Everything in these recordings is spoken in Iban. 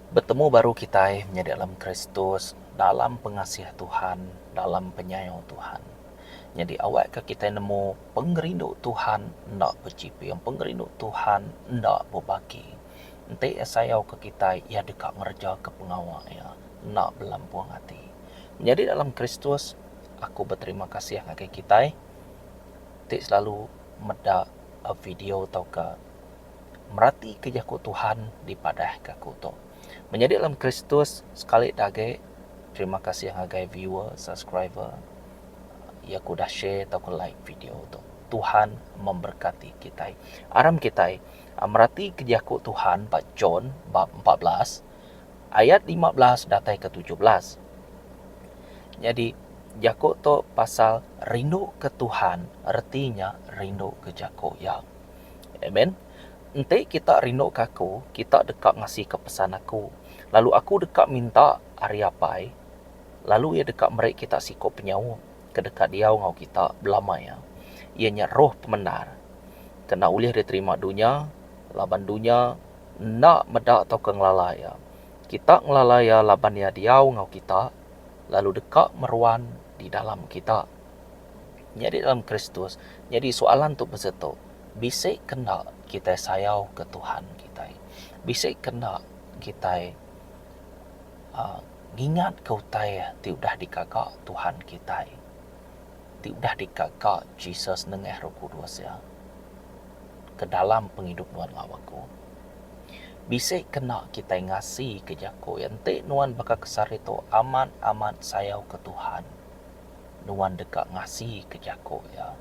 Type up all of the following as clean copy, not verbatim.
Betemu baru kitai menyadi dalam Kristus, dalam pengasih Tuhan, dalam penyayau Tuhan. Nyadi awakka kitai nemu pengerindu Tuhan enda bechiping, pengerindu Tuhan enda bebagi. Enti iya sayauka kitai, iya deka ngerejaka pengawa iya enda belampung ati. Menyadi dalam Kristus, aku beterima kasih ngagai kitai ti selalu meda video tauka meratika jaku Tuhan dipadahka aku tu. Menyadi dalam Kristus sekali da agi terima kasih ngagai viewer, subscriber iya ke udah share tauka like video tu. Tuhan memberkati kitai. Aram kitai meratika jaku Tuhan ba John bab 14 ayat 15 datai ke 17. Nyadi jaku tu pasal rindu ke Tuhan reti nya rindu ke jaku iya. Amen. Enti kita rinduka aku, kita deka ngasika pesan aku. Lalu aku deka minta ari Apai, lalu Iya deka meri kita siku penyaup ke deka diau enggau kita belama iya, iya nya Roh Pemendar, ke enda ulih diterima dunya, laban dunya enda meda tauka ngelala Iya. Kita ngelala Iya laban Iya diau enggau kita, lalu deka meruan di dalam kita. Nyadi dalam Kristus, nyadi soalan tu besetu, bisi ke enda kitai sayau ke Tuhan kitai? Bisi ke enda kitai uhh ngingat ke utai ti udah digaga Tuhan kitai, ti udah digaga Jesus nengah Roh Kudus iya ke dalam pengidup nuan enggau aku? Bisi ke enda kitai ngasi ke jaku iya enti nuan baka ke sehari tu amat amat sayau ke Tuhan. nuan deka ngasika jaku iya.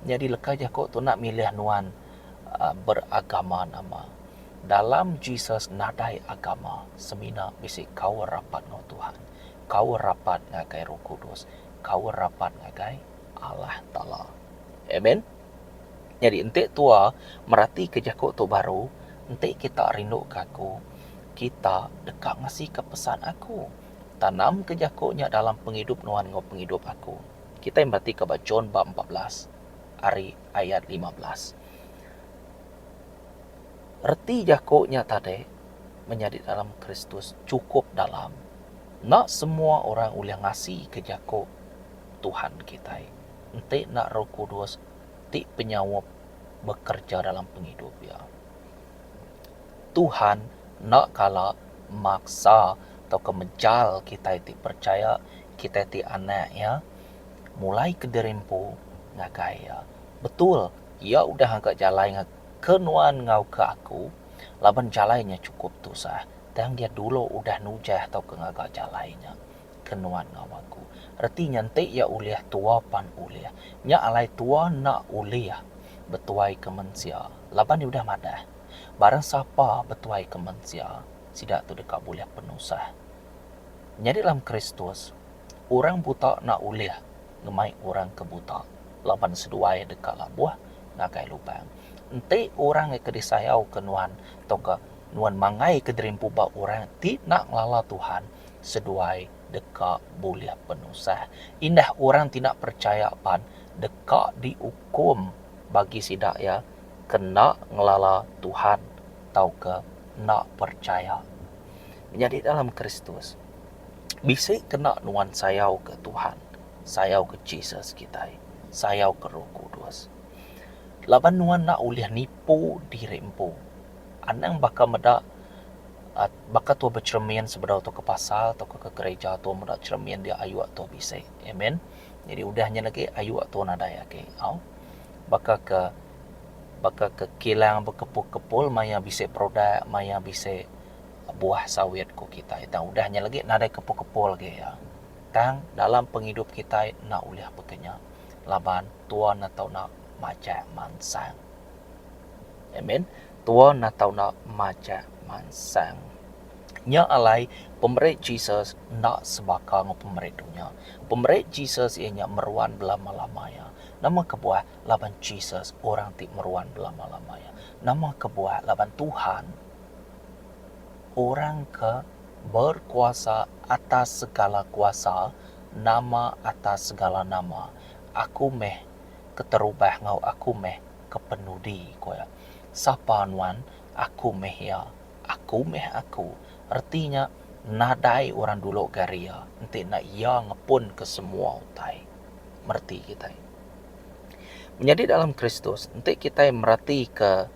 Nyadi leka jaku tu enda milih nuan uhh beragama nama. Dalam Jesus nadai agama semina bisi kaul rapat enggau Tuhan, kaul rapat ngagai Roh Kudus, kaul rapat ngagai Allah Taala. Amen. Nyadi enti tua meratika jaku tu baru, enti kita rinduka aku, kita deka ngasika pesan aku. Tanamka jaku nya dalam pengidup nuan enggau pengidup aku. Kitai meratika ba John bab 14 ari ayat 15. Reti jaku nya tadi menyadi dalam Kristus chukup dalam. Enda semua orang ulih ngasika jaku Tuhan kitai enti enda Roh Kudus ti penyaup bekereja dalam pengidup iya. Tuhan enda kala maksa tauka mejal kitai ti perchaya kitai ti anak iya mulai ke diri empu ngagai iya. Betul iya udah ngaga jalai ke nuan enggau ke aku laban jalai nya chukup tusah tang iya dulu udah nujah tauka ngaga jalai nya. Ke nuan enggau aku. Reti nya enti iya ulih tua pan ulih. Nya alai tua enda ulih betuai ke mensia laban iya udah madah barang sapa betuai ke mensia sida tu deka bulih penusah. Nyadi dalam Kristus orang buta enda ulih ngemai orang ke buta laban seduai deka labuh ngagai lubang. Enti orang ke disayau ke nuan tauka nuan mangai ke diri empu ba orang ti enda ngelala Tuhan seduai deka bulih penusah. Indah orang ti enda perchaya pan deka diukum bagi sida iya ke enda ngelala Tuhan tauka enda perchaya. Menyadi dalam Kristus, bisi kena nuan sayauka Tuhan, sayauka Jesus kitai, sayauka Roh Kudus. Laban nuan enda ulih nipu diri empu. Anang baka meda Baka tua becheremin sebedau tu ke pasar tauka ke gereja tua meda cheremin dia ayu tua bisi. Amen. Jadi udah nya lagi ayu tua nadai agi au. Baka ke baka ke kilang bekepul-kepul maya bisi produk maya bisi buah sawit ku kitai. Tang udah nya lagi nadai kepul-kepul agi iya. Tang dalam pengidup kitai enda ulih baka nya laban tua ne tau enda majak mansang. Amen. Tua enda tau enda majak mansang. Nya alai, pemeri Jesus enda sebaka enggau pemeri dunya. Pemeri Jesus iya nya meruan belama-lama iya. Nama kebuah? Laban Jesus orang ti meruan belama-lama iya. Nama kebuah? Laban Tuhan orang ke berkuasa atas segala kuasa, nama atas segala nama. Aku meh keterubah enggau aku meh kepenudi, ku iya. Sapa nuan? Aku meh iya. Aku meh aku. Reti nya nadai orang dulu gari iya enti enda iya ngepunka semua utai. Mereti kitai. Menyadi dalam Kristus enti kitai meratika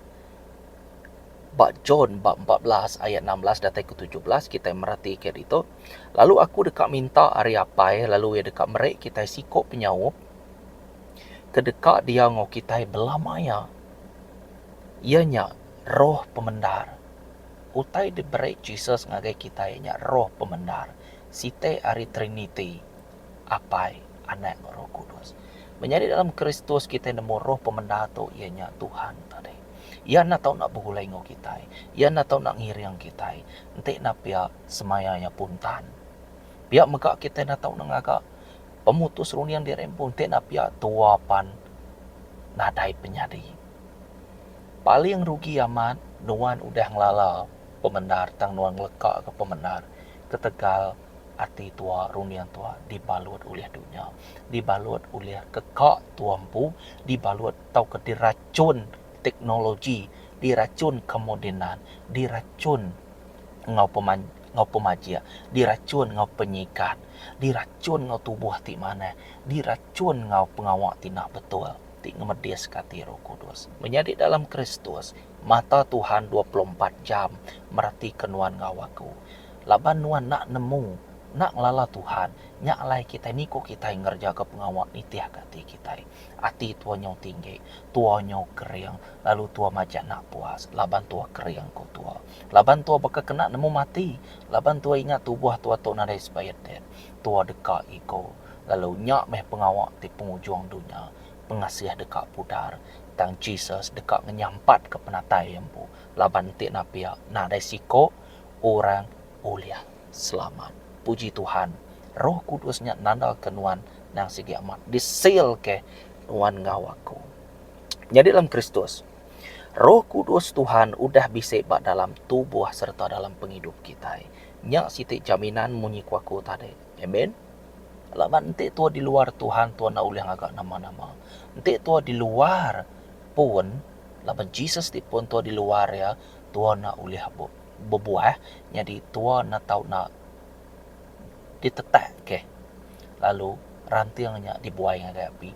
ba John ba 14 ayat 16 datai ke 17 kitai meratika ditu lalu aku deka minta ari Apai lalu iya deka meri kitai siko penyaup ke deka diau enggau kitai belama iya. Iya nya Roh Pemendar. Utai diberi Jesus ngagai kitai nya Roh Pemendar, siti ari Triniti, Apai, Anak enggau Roh Kudus. Menyadi dalam Kristus kitai nemu Roh Pemendar tu iya nya Tuhan tadi. Iya enda tau enda begulai enggau kitai. Iya enda tau enda ngiring kitai. Enti enda pia semaya iya puntan. Pia mega kitai enda tau enda ngaga pemutus runding diri empu enti enda pia tua pan nadai penyadi. Paling rugi amat nuan udah ngelala pemendar tang nuan ngeleka ke pemendar ketegal ati tua runding tua dibalut ulih dunya, dibalut ulih keka tua empu, dibalut tauka dirachun teknologi, dirachun kemodenan, dirachun enggau enggau pemajik, dirachun enggau penyikat, dirachun enggau tubuh ti manah, dirachun enggau pengawa ti enda betul ti ngemediska ati Roh Kudus. Menyadi dalam Kristus, mata Tuhan 24 jam meratika nuan enggau aku. Laban nuan enda nemu, enda ngelala Tuhan, nya alai kitai niku kitai ngerejaka pengawa nitihka ati kitai. Ati tua nyau tinggi, tua nyau kering, lalu tua majak enda puas laban tua kering ku tua. Laban tua baka kena nemu mati, laban tua ingat tubuh tua tu nadai expired date, tua deka iko. Lalu nya meh pengawa ti pengujung dunya, pengasih deka pudar. Tang Jesus deka ngenyampatka penatai iya empu, laban enti enda pia nadai siko orang ulih selamat. Puji Tuhan, Roh Kudus nya nandaka nuan nang sigi amat disilka nuan enggau aku. Nyadi dalam Kristus, Roh Kudus Tuhan udah bisi ba dalam tubuh sereta dalam pengidup kitai. Nya siti jaminan munyi ku aku tadi. Amen. Laban enti tua di luar Tuhan tua enda ulih ngaga nama-nama. Enti tua di luar pun laban Jesus ti pun tua di luar iya tua enda ulih bebuah nyadi tua enda tau enda ditetak ke lalu ranting nya dibuai ngagai api.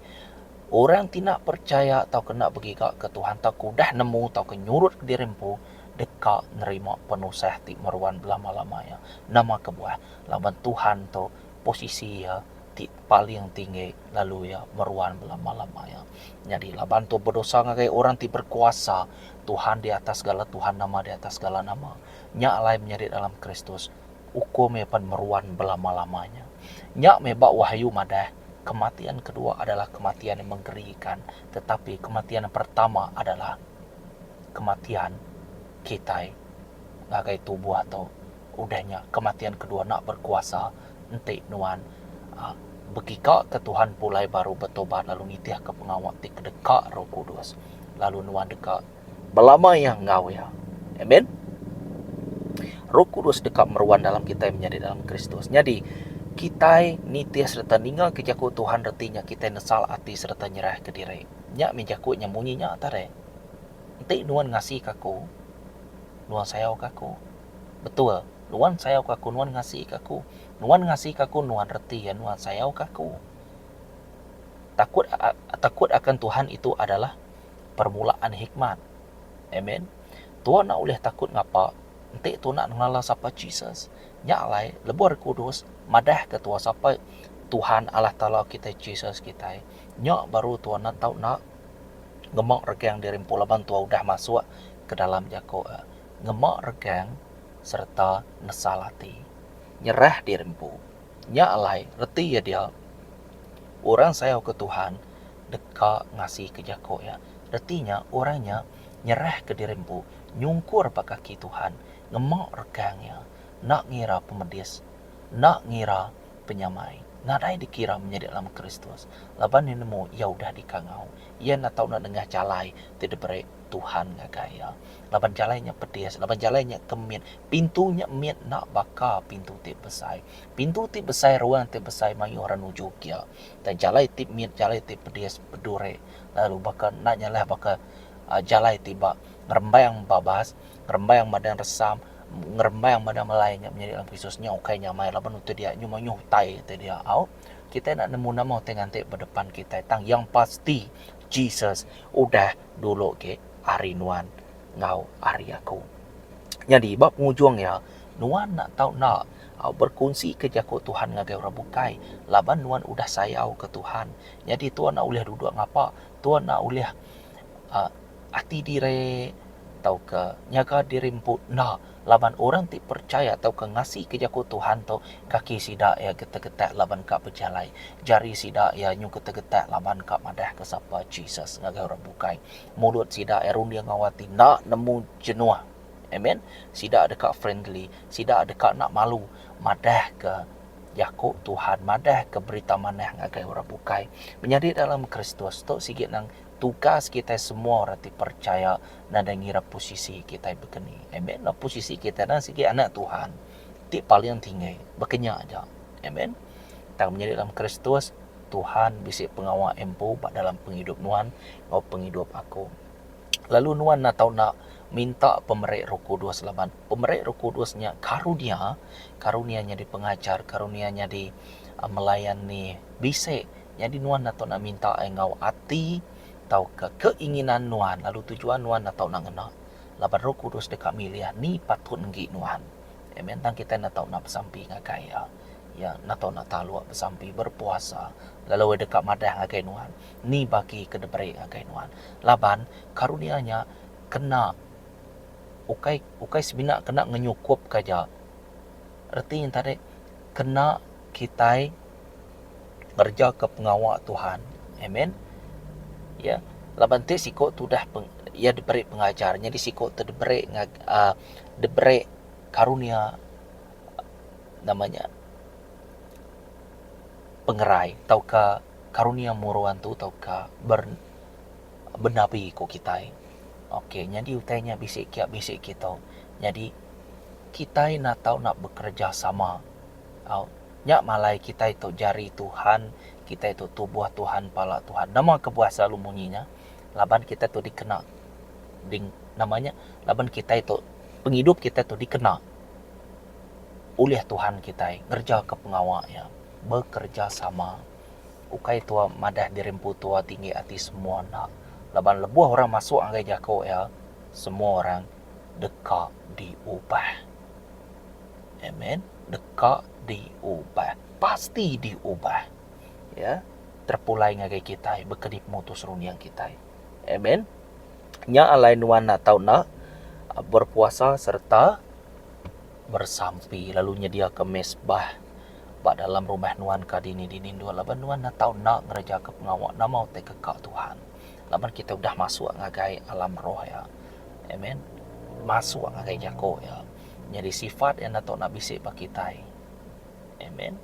Orang ti enda percaya tauka enda begiga ke Tuhan tauka udah nemu tauka nyurut kediri empu deka nerima penusah ti meruan belama-lama iya. Nama kebuah? Laban Tuhan tu posisi iya ti paling tinggi lalu iya meruan belama-lama iya. Nyadi laban tu bedosa ngagai orang ti berkuasa, Tuhan di atas segala Tuhan nama di atas segala nama. Nya alai menyadi dalam Kristus ukum iya pan meruan belama-lama nya. Nya meh ba Wahyu madah, kematian kedua adalah kematian yang mengerikan, tetapi kematian yang pertama adalah kematian kitai ngagai tubuh tu. Udah nya kematian kedua enda berkuasa enti nuan uhh begiga ke Tuhan pulai baru betobat lalu nitihka pengawa ti kedeka Roh Kudus lalu nuan deka Belama iya enggau iya. Amen. Roh Kudus deka meruan dalam kitai menyadi dalam Kristus. Nyadi, kitai nitih sereta ningaka jaku Tuhan reti nya kitai nesal ati sereta nyerahka diri. Nya mih jaku nya munyi nya tadi. Enti nuan ngasika aku, nuan sayauka aku. Betul, nuan sayauka aku, nuan ngasika aku. Nuan ngasika aku, nuan reti iya nuan sayauka aku. Takut takut akan Tuhan itu adalah permulaan hikmat. Amen. Tua enda ulih takut ngapa enti tua enda ngelala sapa Jesus. Nya alai lebuh Roh Kudus madahka tua sapa Tuhan Allah Taala kitai Jesus kitai, nya baru tua enda tau enda ngema regang diri empu laban tua udah masuk ke dalam jaku ngema regang sereta nesal ati. Nyerah diri empu. Nya alai reti iya dia orang sayau ke Tuhan deka ngasika jaku iya. Reti nya, orang nya nyerahka diri empu nyungkur ba kaki Tuhan, ngema regang iya, enda ngira pemedis, enda ngira penyamai, nadai dikira menyadi dalam Kristus, laban iya nemu iya udah dikangau. Iya enda tau enda nengah jalai ti diberi Tuhan ngagai iya. Laban jalai nya pedis, laban jalai nya ke mit, pintu nya mit enda baka pintu ti besai. Pintu ti besai, ruang ti besai mayuh orang nuju kia. Tang jalai ti mit jalai ti pedis beduri lalu baka enda nyalah baka jalai ti ba ngerembang babas ngerembang madang resam Ngerembang madang melai nya menyadi dalam Kristus nya ukai nyamai laban utai dia nyu mayuh utai ti dia au. Kitai enda nemu nama utai nganti ba depan kitai tang yang pasti Jesus udah dulu agi ari nuan enggau ari aku. Nyadi ba pengujung iya nuan enda tau enda au berkunsi ke jaku Tuhan ngagai orang bukai laban nuan udah sayau ke Tuhan. Nyadi tuan enda ulih duduk ngapa tuan enda ulih uhh ati diri tauka nyaga diri empu enda laban orang ti percaya tauka ngasika jaku Tuhan tu kaki sida iya getak-getak laban ka bejalai jari sida iya nyu getak-getak laban ka madahka sapa Jesus ngagai orang bukai mulut sida iya runding enggau ati enda nemu jenuh amen sida deka friendly sida deka enda malu madahka jaku Tuhan madahka berita manah ngagai orang bukai menyadi dalam Kristus tu sigi nang Tugas kitai semua orang ti percaya nadai ngira posisi kitai bekeni. Amen. Posisi kitai nya sigi anak Tuhan ti paling tinggi baka nya aja. Amen. Tang menyadi dalam Kristus, Tuhan bisi pengawa empu ba dalam pengidup nuan enggau pengidup aku. Lalu nuan enda tau enda minta pemeri Roh Kudus laban pemeri Roh Kudus nya karunia, karunia nyadi pengajar, karunia nyadi melayani bisi Nyadi nuan enda tau nak minta enggau ati tauka keinginan nuan lalu tujuan nuan enda tau nak ngena laban Roh Kudus deka milih ni patut enggi nuan. Amen. Tang kitai enda tau nak besampi ngagai iya. Iya enda tau nak taluk besampi berpuasa lalu iya deka madah ngagai nuan ni bagi ke diberi ngagai nuan. Laban karunia nya kena ukai ukai semina kena ngenyukupka aja. Reti nya tadi kena kitai ngerejaka pengawa Tuhan. Amen. Ya. Laban ti siko tudah peng, iya diberi pengajar nyadi siko tu diberi uhh diberi karunia nama nya pengerai tauka karunia muru antu tauka ber benabi ku kitai. Ok nyadi utai nya bisi kia bisi kitu. Nyadi kitai enda tau nak bekerejasama au. Nya malai kitai tu jari Tuhan, kitai tu tubuh Tuhan, pala Tuhan. Nama kebuah selalu munyi nya? Laban kitai tu dikena ding nama nya laban kitai tu pengidup kitai tu dikena ulih Tuhan kitai ngereja ke pengawa iya bekerejasama. Ukai tua madah diri empu tua tinggi ati semua enda. Laban lebuh orang masuk ngagai jaku iya, semua orang deka diubah. Amen. Deka diubah. Pasti diubah. Ya. Terpulai ngagai kitai baka ni pemutus runding kitai. Amen. Nya alai nuan enda tau enda berpuasa sereta bersampi lalu nyediaka mesbah ba dalam rumah nuan ka dini-dini endur laban nuan enda tau enda ngerejaka pengawa nama utai ke ka Tuhan. Laban kitai udah masuk ngagai alam roh iya. Amen. Masuk ngagai jaku iya. Nyadi sifat iya enda tau enda bisi ba kitai. Amen.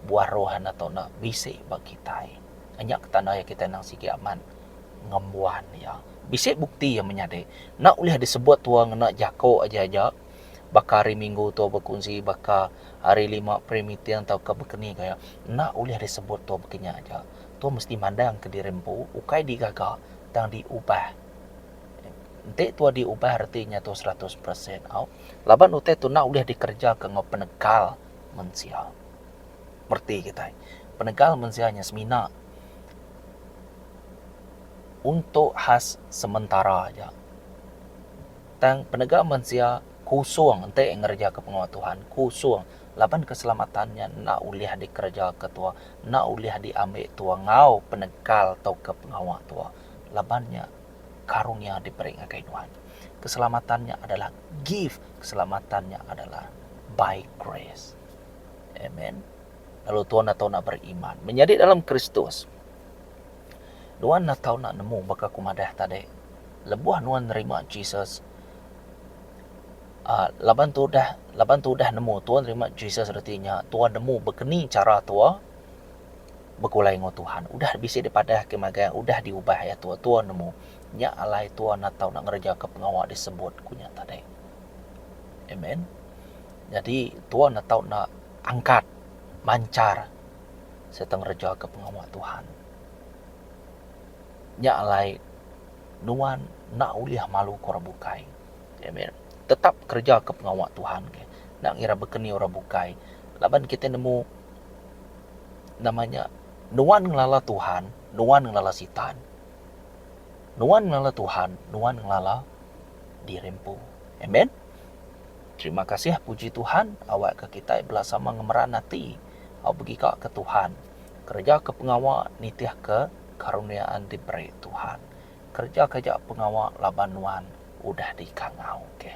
Buah roh iya enda tau enda bisi ba kitai. Nya ke tanda iya kitai endang sigi amat ngembuan iya. Bisi bukti iya menyadi. Enda ulih disebut tua ngena jaku aja aja baka hari minggu tua bekunsi baka hari lima pre meeting tauka bekeni gaya. Enda ulih disebut tua baka nya aja. Tua mesti mandang ke diri empu ukai digaga tang diubah. Enti tua diubah reti nya tu 100% au. Laban utai tu enda ulih dikerejaka enggau penegal mensia. Mereti kitai. Penegal mensia nya semina untuk khas sementara aja. Tang penegal mensia kusung enti ngerejaka pengawa Tuhan kusung laban keselamatan nya enda ulih dikerejaka tua, enda ulih diambi tua enggau penegal tauka pengawa tua. Laban nya karunia diberi ngagai nuan. Keselamatan nya adalah gift, keselamatan nya adalah by grace. Amen. Lalu tuan atau nak beriman, menyadi dalam Kristus. Nuan atau nak nemu baka ku madah tadi. Lebuh nuan nerima Jesus, uh, laban tu udah laban tu udah nemu tuan nerima Jesus reti nya tuan nemu bekeni cara tua begulai enggau Tuhan. Udah bisi dipadah ke magang, udah diubah iya tua, tua nemu. Nya alai tua enda tau nak ngereja ke pengawa disebut ku nya tadi. Amen. Nyadi tua enda tau nak angkat manchar sereta ngereja ke pengawa Tuhan. Nya alai nuan enda ulih malu ke orang bukai. Amen. Tetap kereja ke pengawa Tuhan ke. Enda ngira baka ni orang bukai laban kitai nemu nama nya nuan ngelala Tuhan, nuan ngelala sitan. Nuan ngelala Tuhan, nuan ngelala diri empu. Amen. Terima kasih puji Tuhan awakka kitai bela sama ngemeran ati au begiga ke Tuhan. Kereja ke pengawa nitih ke karuniaan diberi Tuhan. Kereja ke aja pengawa laban nuan udah dikangau ke.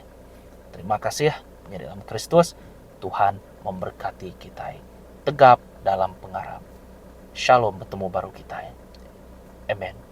Terima kasih menyadi dalam Kristus Tuhan memberkati kitai. Tegap dalam pengarap. Shalom betemu baru kitai. Amen.